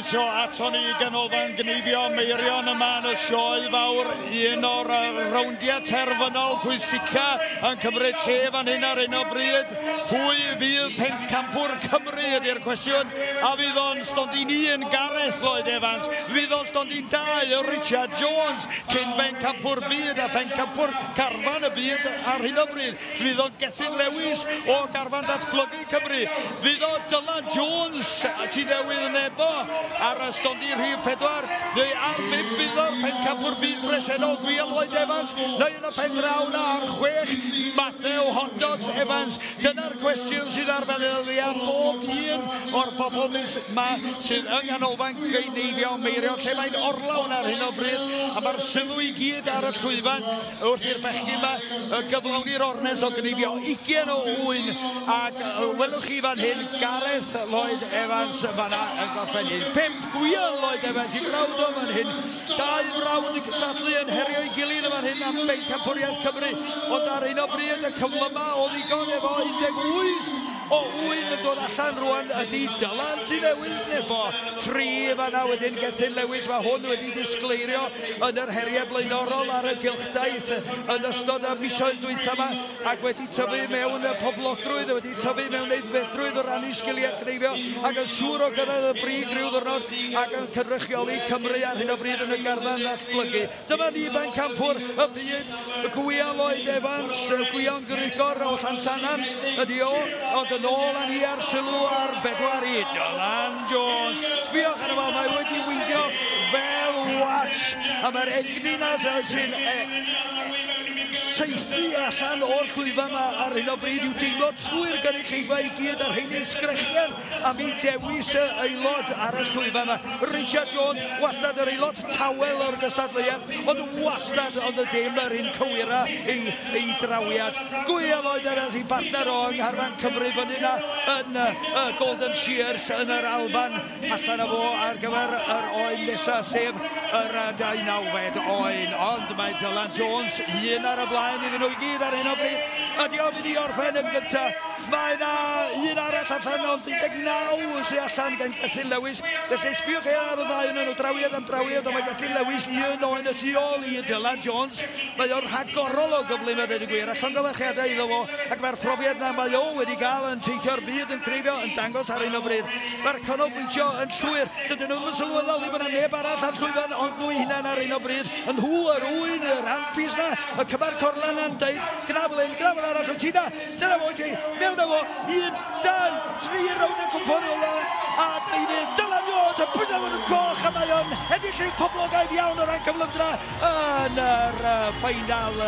Croeso aton ni i Ganolfan Gneifio Meirion yma yn y sioe fawr, un o'r rowndiau terfynol pwysica yn cymryd lle fan hyn ar hyn o bryd. Pwy fydd pencampwr Cymru ydy'r cwestiwn, a fydd o'n stondin 1 Gareth Lloyd Evans, fydd o'n stondin 2 Richard Jones, cyn bencampwr byd a phencampwr carfan y byd ar hyn o bryd, fydd o'n Gethin Lewis o garfan datblygu Cymru, fydd o Dylan Jones Tŷ Newydd Nebo ar y stondin rhif 4, neu ar 5 fydd o'r pencampwr byd presennol Gwion Lloyd Evans, neu yn y pen draw na ar 6 Matthew Hot Dogs Evans. Dyna'r cwestiwn sydd ar feddyliau bob un o'r bobl yma sydd yng Nghanolfan Gneifio Meirion, lle mae'n orlawn ar hyn o bryd, a mae'r sylw i gyd ar y llwyfan wrth i'r bechgyn yma gyflawni'r ornest o gneifio 20 o ŵyn, ac welwch chi fan hyn Gareth Lloyd Evans fanna yn gorffen 5, Gwion Lloyd Evans i frawd o fan hyn, dau frawd yn cystadlu yn herio'i gilydd yn fan hyn am bencampwriaeth Cymru, ond ar hyn o bryd y cyflyma o ddigon efo 18 o ŵyn yn dod allan rwan ydy Dylan Tŷ Newydd Nebo. 3 fanna wedyn Gethin Lewis, mae hwn wedi disgleirio yn yr heriau blaenorol ar y gylchdaith yn ystod y misoedd dwytha yma, ac wedi tyfu mewn poblogrwydd, wedi tyfu mewn aeddfedrwydd o ran ei sgiliau cneifio, ac yn siŵr o gyrraedd y brig rhyw ddwrnod ac yn cynrychioli Cymru ar hyn o bryd yn y garfan ddatblygu. Dyma ni bencampwr y byd, Gwion Lloyd Evans, Gwion Grigor o Llansannan ydy o, ond yn ôl â ni ar sylw ar bedwar i Dylan Jones. Sbiwch arno fo, mae wedi weindio fel watch, a mae'r egni na sy'n saethu allan o'r llwyfan yma ar hyn o bryd i'w deimlo trwy'r gynulleidfa i gyd, a'r rheini'n sgrechian am ei dewis y aelod ar y llwyfan yma. Richard Jones, wastad yr aelod tawel o'r gystadleuaeth, ond wastad oedd y dim yr un cywira ei drawiad. Gwion Lloyd Evans i bartner o yng Ngharfan Cymru fyny yna yn y Golden Shears yn yr Alban, allan o fo ar gyfer yr oen nesaf, sef yr 19fed oen. Ond mae Dylan Jones un ar y blaen iddyn nhw i gyd ar hyn o bryd. Ydy o'n mynd i orffen yn gyntaf? Mae yna un arall allan, ond 19 sy'n allan gan Gethin Lewis. Felly sbiwch chi ar y ddau yn nhw, drawiad am drawiad, ond mae Gethin Lewis un oen y tu ôl i Dylan Jones. Mae o'n rhagorol o gyflym a dweud y gwir, a llongyfarchiadau iddo fo, ac mae'r profiad na mae o wedi gael yn teithio'r byd yn creifio yn dangos ar hyn o bryd. Mae'r canolbwyntio yn llwyr. Dydyn nhw ddim yn sylweddoli bod yna neb arall ar llwyfan ond nhw hunain ar hyn o bryd. Yn nhw yr ŵyn, yr handpiece na, y cymar corlan na'n deud, gna fel hyn, gna fel arall, wyt ti da, dyna fo, ti, mewn â fo, 1, 2, 3 rownd y cwmpon ola, a David Dylan Jones yn pwyso fod yn coch, a mae o'n enillydd poblogaidd iawn o ran cyflymdra yn yr ffeinal.